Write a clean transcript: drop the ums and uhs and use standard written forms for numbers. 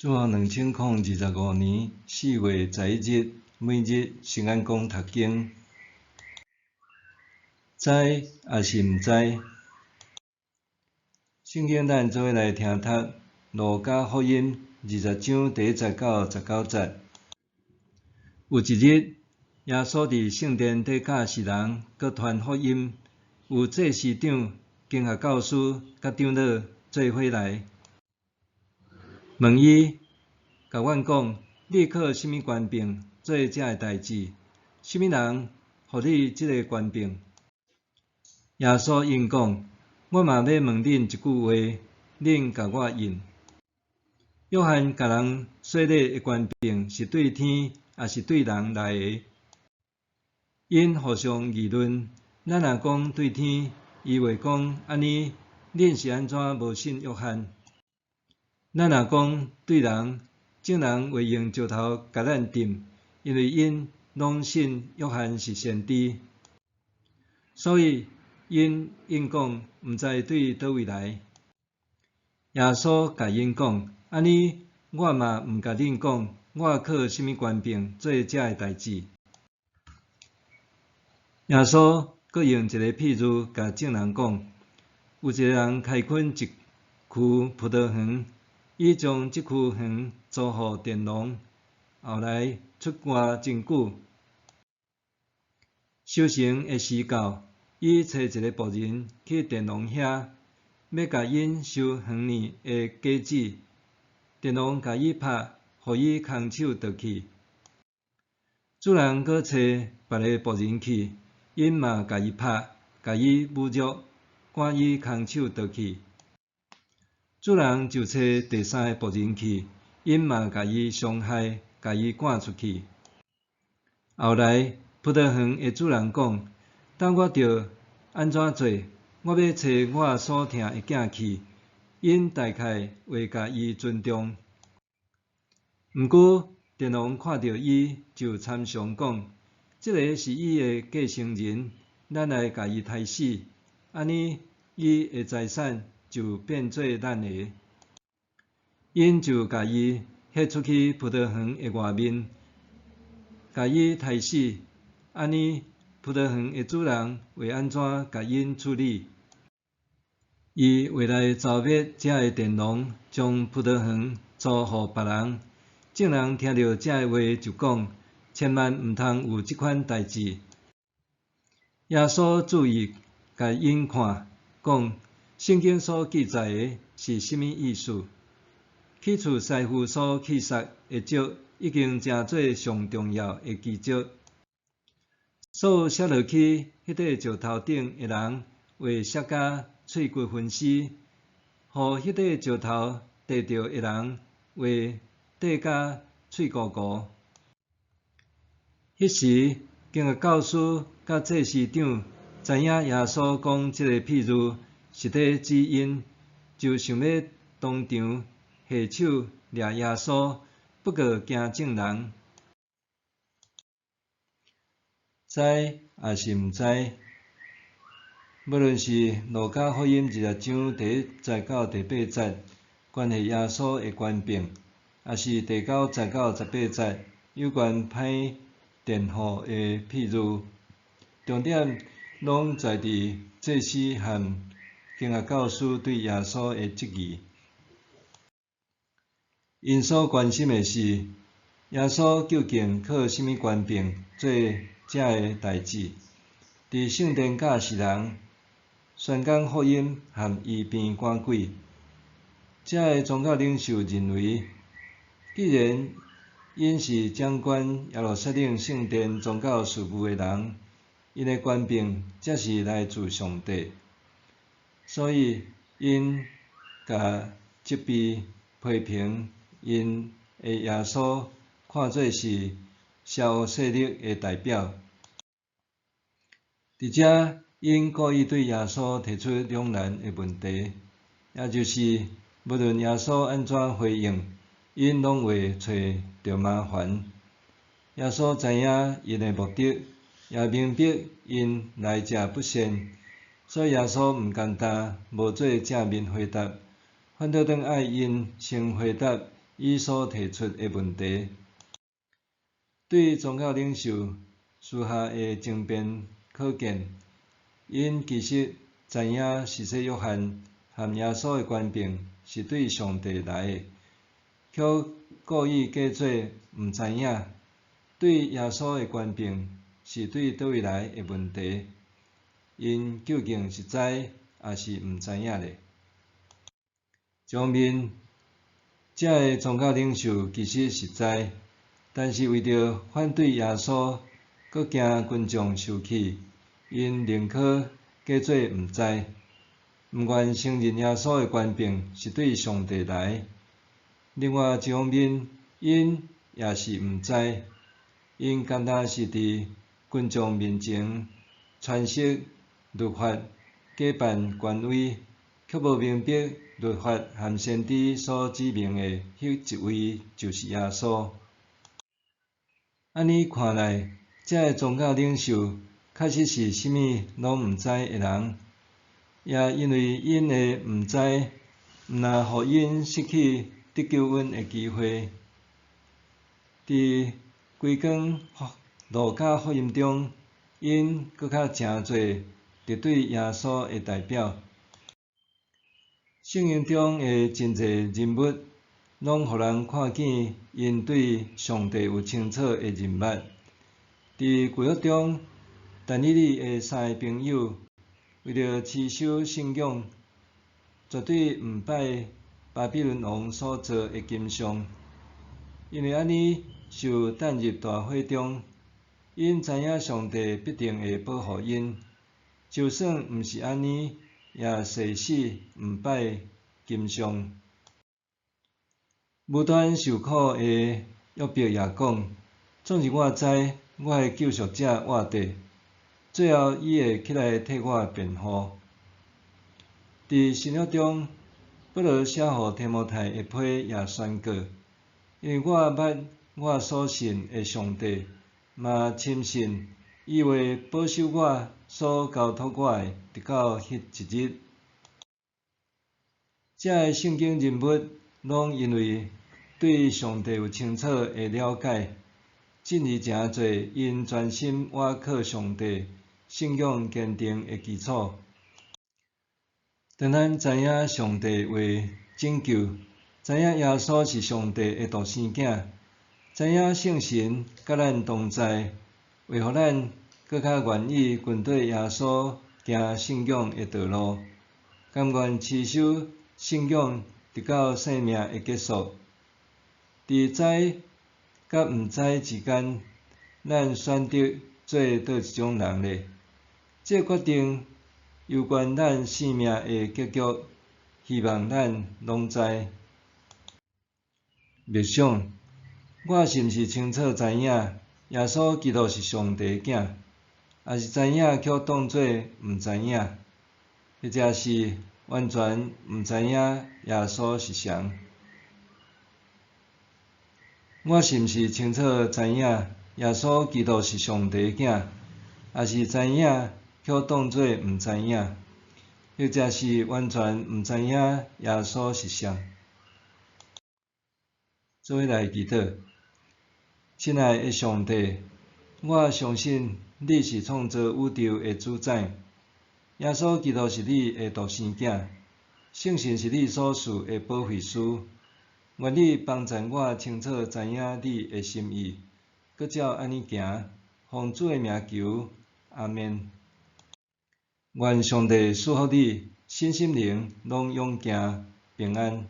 主後2025年4月11日，每日聖安講讀經，知抑是毋知？聖經咱做伙來聽讀路加福音20章第1節到19節。有一日，耶穌佇聖殿底教示人，閣傳福音。有祭司長、經學教師佮長老做伙來，問伊：共阮講，你靠啥物權柄做這个代誌？啥物人予你這个權柄？耶穌應講：我嘛欲問恁一句話，恁共我應。約翰共人洗禮的權柄是對天，抑是對人來的？𪜶互相議論：咱若講對天，伊會講按呢，恁是按怎無信約翰？咱若講對人，眾人會用石頭共咱擲，因為𪜶攏信約翰是先知。所以𪜶應講毋知對佗位來。耶穌共𪜶講：按呢，我嘛毋共恁講，我靠啥物權柄做這个代誌。耶穌閣用一个譬喻共眾人講：有一个人開墾一區葡萄園，伊將這區園租予佃農，後來出外真久。收成的時到，伊差一个僕人去佃農遐，欲共𪜶收園內的果子。佃農共伊拍，予伊空手轉去。主人閣差別个僕人去，𪜶嘛共伊拍，共伊侮辱，趕伊空手轉去。主人就差第三个僕人去，𪜶嘛共伊傷害，共伊趕出去。後來葡萄園的主人講：等我著按怎做？我欲差我所疼的囝去，𪜶大概會共伊尊重。毋過佃農看著伊，就參詳講：這个是伊的繼承人，咱來共伊刣死，按呢伊的財產就變做咱的。𪜶就共伊彼出去葡萄園的外面，共伊刣死。按呢，葡萄園的主人會按怎共𪜶處理？伊會來剿滅這个佃農，將葡萄園租予別人。眾人聽著這个話，就講：千萬毋通有這款代誌。耶穌注意共𪜶看，講：聖經所記載的是啥物意思？去除師傅所棄殺的石，已經成做上重要的基石。所有摔落去彼塊石頭頂的人，會摔甲碎骨分屍；予彼塊石頭硩著的人，會硩甲碎糊糊。彼時，經學教師佮祭司長知影耶穌講這个譬喻是咧指𪜶，就想欲當場下手掠耶穌，不過驚眾人。知抑是毋知？無論是路加福音20章第1節到第8節，關係耶穌的權柄，抑是第9節到18節有關歹佃戶的譬喻，重點攏在佇祭司和經學教師對耶穌的質疑。𪜶所關心的是，耶穌究竟靠啥物權柄做這个代誌？佇聖殿教示人、宣講福音和醫病趕鬼。這个宗教領袖認為，既然𪜶是掌管耶路撒冷聖殿宗教事務的人，𪜶的權柄才是來自上帝，所以𪜶共責備批評𪜶的耶穌看做是邪惡勢力的代表。佇遮，𪜶故意對耶穌提出兩難的問題，也就是無論耶穌按怎回應，𪜶攏會揣著麻煩。耶穌知影𪜶的目的，也明白𪜶來者不善，所以耶穌毋甘澹，無做正面回答，反倒轉愛𪜶先回答伊所提出的問題。對宗教領袖私下的爭辯可見，𪜶其實知影施洗約翰和耶穌的權柄是對上帝來的，卻故意假做毋知影對耶穌的權柄是對佗位來的問題，𪜶究竟是知抑是毋知影咧？一方面，這个宗教領袖其實是知，但是為著反對耶穌，閣驚群眾受氣，𪜶寧可假做毋知，毋願承認耶穌的權柄是對上帝來。另外一方面，𪜶也是毋知，𪜶敢若是佇群眾面前詮釋律法，假扮權威，卻無明白律法和先知所指明的彼一位就是耶穌。按呢看來，這个宗教領袖確實是啥物攏毋知的人，也因為𪜶的毋知，毋但予𪜶失去得救恩的機會。佇規卷路加福音中，𪜶閣較成做敵對耶穌的代表。聖經中的真濟人物，攏予人看見𪜶對上帝有清楚的認捌。佇舊約中，但以理的三个朋友為著持守信仰，絕對毋拜巴比倫王所造的金像，因為按呢受擲入大火中。𪜶知影上帝必定會保護𪜶，就算毋是按呢，也誓死毋拜金像。無端受苦的約伯也講：總是我知，我的救贖者活著，最後伊會起來替我辯護。佇新約中，保羅寫予提摩太的批也宣告：因為我捌我所信的上帝，嘛深信伊會保守我所交託我的，直到彼一日。這个聖經人物攏因為對上帝有清楚的了解，進而成做𪜶專心倚靠上帝、信仰堅定的基礎。當咱知影上帝話拯救，知影耶穌是上帝的獨生囝，知影聖神佮咱同在，會予咱閣較願意跟綴耶穌行信仰的道路，甘願持守信仰直到生命的結束。佇知佮毋知之間，咱選擇做佗一種人咧？這個決定攸關咱生命的結局，希望咱攏知。默想，我是毋是清楚知影耶穌基督是上帝的囝，抑是知影卻當做毋知影，或者是完全毋知影耶穌是誰？我是毋是清楚知影耶穌基督是上帝的囝，抑是知影卻當做毋知影，或者是完全毋知影耶穌是誰？做伙來祈禱，親愛的上帝，我相信你是創造宇宙的主宰，耶穌基督是你的獨生囝，聖神是你所賜的保惠師。願你幫助我清楚知影你的心意，閣照按呢行，奉主的名求，阿們。願上帝賜福你，身心靈攏勇健平安。